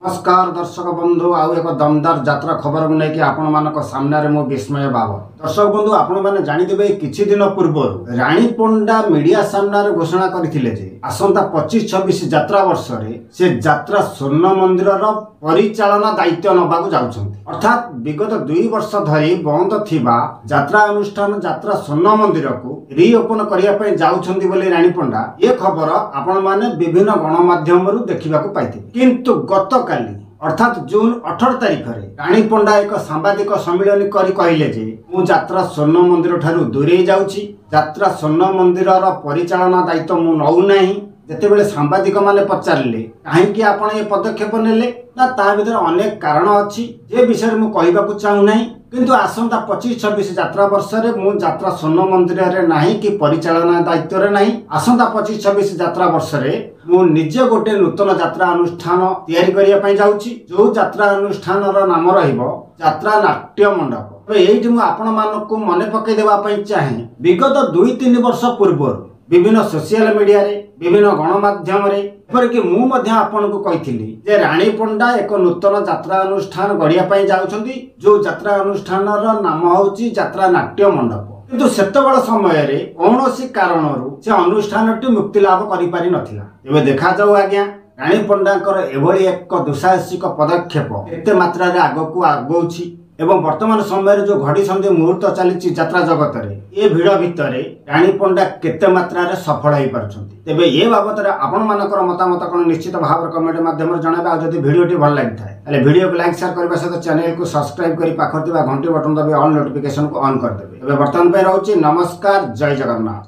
ନମସ୍କାର ଦର୍ଶକ ବନ୍ଧୁ, ଆଉ ଏକ ଦମଦାର ଯାତ୍ରା ଖବରକୁ ନେଇକି ଆପଣମାନଙ୍କ ସାମ୍ନାରେ ମୁଁ ବିସ୍ମୟ ବାବ। ଦର୍ଶକ ବନ୍ଧୁ, ଆପଣମାନେ ଜାଣିଥିବେ, କିଛି ଦିନ ପୂର୍ବରୁ ରାଣୀ ପଣ୍ଡା ମିଡିଆ ସାମ୍ନାରେ ଘୋଷଣା କରିଥିଲେ ଯେ ଆସନ୍ତା 25-26 ଯାତ୍ରା ବର୍ଷରେ ସେ ଯାତ୍ରା ସ୍ୱର୍ଣ୍ଣ ମନ୍ଦିରର ପରିଚାଳନା ଦାୟିତ୍ୱ ନେବାକୁ ଯାଉଛନ୍ତି। ଅର୍ଥାତ୍ ବିଗତ 2 ବର୍ଷ ଧରି ବନ୍ଦ ଥିବା ଯାତ୍ରା ଅନୁଷ୍ଠାନ ଯାତ୍ରା ସ୍ୱର୍ଣ୍ଣ ମନ୍ଦିରକୁ ରିଓପନ କରିବା ପାଇଁ ଯାଉଛନ୍ତି ବୋଲି ରାଣୀ ପଣ୍ଡା, ଏ ଖବର ଆପଣମାନେ ବିଭିନ୍ନ ଗଣମାଧ୍ୟମରୁ ଦେଖିବାକୁ ପାଇଥିବେ। କିନ୍ତୁ ଗତକାଲି ଅର୍ଥାତ୍ ଜୁନ 18 ତାରିଖରେ ରାଣୀ ପଣ୍ଡା ଏକ ସାମ୍ବାଦିକ ସମ୍ମିଳନୀ କରି କହିଲେ ଯେ ମୁଁ ଯାତ୍ରା ସ୍ୱର୍ଣ୍ଣ ମନ୍ଦିର ଠାରୁ ଦୂରେଇ ଯାଉଛି, ଯାତ୍ରା ସ୍ୱର୍ଣ୍ଣ ମନ୍ଦିରର ପରିଚାଳନା ଦାୟିତ୍ୱ ମୁଁ ନଉନାହିଁ। ଯେତେବେଳେ ସାମ୍ବାଦିକମାନେ ପଚାରିଲେ କାହିଁକି ଆପଣ ଏ ପଦକ୍ଷେପ ନେଲେ, ନା ତା ଭିତରେ ଅନେକ କାରଣ ଅଛି, ଯେ ବିଷୟରେ ମୁଁ କହିବାକୁ ଚାହୁଁନାହିଁ, କିନ୍ତୁ ଆସନ୍ତା 25-26 ଯାତ୍ରା ବର୍ଷରେ ମୁଁ ଯାତ୍ରା ସ୍ୱର୍ଣ୍ଣ ମନ୍ଦିରରେ ନାହିଁ କି ପରିଚାଳନା ଦାୟିତ୍ୱରେ ନାହିଁ। ଆସନ୍ତା 25-26 ଯାତ୍ରା ବର୍ଷରେ ମୁଁ ନିଜେ ଗୋଟେ ନୂତନ ଯାତ୍ରା ଅନୁଷ୍ଠାନ ତିଆରି କରିବା ପାଇଁ ଯାଉଛି, ଯୋଉ ଯାତ୍ରା ଅନୁଷ୍ଠାନର ନାମ ରହିବ ଯାତ୍ରା ନାଟ୍ୟ ମଣ୍ଡପ। ତେବେ ଏଇଠି ମୁଁ ଆପଣମାନଙ୍କୁ ମନେ ପକେଇ ଦେବା ପାଇଁ ଚାହେଁ, ବିଗତ 2-3 ବର୍ଷ ପୂର୍ବରୁ ବିଭିନ୍ନ ସୋସିଆଲ ମିଡିଆରେ, ବିଭିନ୍ନ ଗଣମାଧ୍ୟମରେ, ଏପରିକି ମୁଁ ମଧ୍ୟ ଆପଣଙ୍କୁ କହିଥିଲି ଯେ ରାଣୀ ପଣ୍ଡା ଏକ ନୂତନ ଯାତ୍ରା ଅନୁଷ୍ଠାନ ଗଢ଼ିବା ପାଇଁ ଯାଉଛନ୍ତି, ଯୋଉ ଯାତ୍ରା ଅନୁଷ୍ଠାନର ନାମ ହେଉଛି ଯାତ୍ରା ନାଟ୍ୟ ମଣ୍ଡପ। କିନ୍ତୁ ସେତେବେଳ ସମୟରେ କୌଣସି କାରଣରୁ ସେ ଅନୁଷ୍ଠାନଟି ମୁକ୍ତି ଲାଭ କରିପାରି ନଥିଲା। ଏବେ ଦେଖାଯାଉ ଆଜ୍ଞା, ରାଣୀ ପଣ୍ଡାଙ୍କର ଏଭଳି ଏକ ଦୁଃସାହସିକ ପଦକ୍ଷେପ କେତେ ମାତ୍ରାରେ ଆଗକୁ ଆଗଉଛି ଏବଂ ବର୍ତ୍ତମାନ ସମୟରେ ଯୋଉ ଘଡ଼ିସନ୍ଧି ମୁହୂର୍ତ୍ତ ଚାଲିଛି ଯାତ୍ରା ଜଗତରେ, ଏ ଭିଡ଼ ଭିତରେ ରାଣୀ ପଣ୍ଡା କେତେ ମାତ୍ରାରେ ସଫଳ ହେଇପାରୁଛନ୍ତି। ତେବେ ଏ ବାବଦରେ ଆପଣମାନଙ୍କର ମତାମତ କ'ଣ ନିଶ୍ଚିତ ଭାବରେ କମେଣ୍ଟ ମାଧ୍ୟମରେ ଜଣାଇବେ। ଆଉ ଯଦି ଭିଡ଼ିଓଟି ଭଲ ଲାଗିଥାଏ, ତାହେଲେ ଭିଡ଼ିଓକୁ ଲାଇକ୍, ସେୟାର କରିବା ସହିତ ଚ୍ୟାନେଲକୁ ସବସ୍କ୍ରାଇବ କରି ପାଖରେ ଥିବା ଘଣ୍ଟି ବଟନ ଦାବି ଅଲ୍ ନୋଟିଫିକେସନକୁ ଅନ୍ କରିଦେବେ। ଏବେ ବର୍ତ୍ତମାନ ପାଇଁ ରହୁଛି, ନମସ୍କାର, ଜୟ ଜଗନ୍ନାଥ।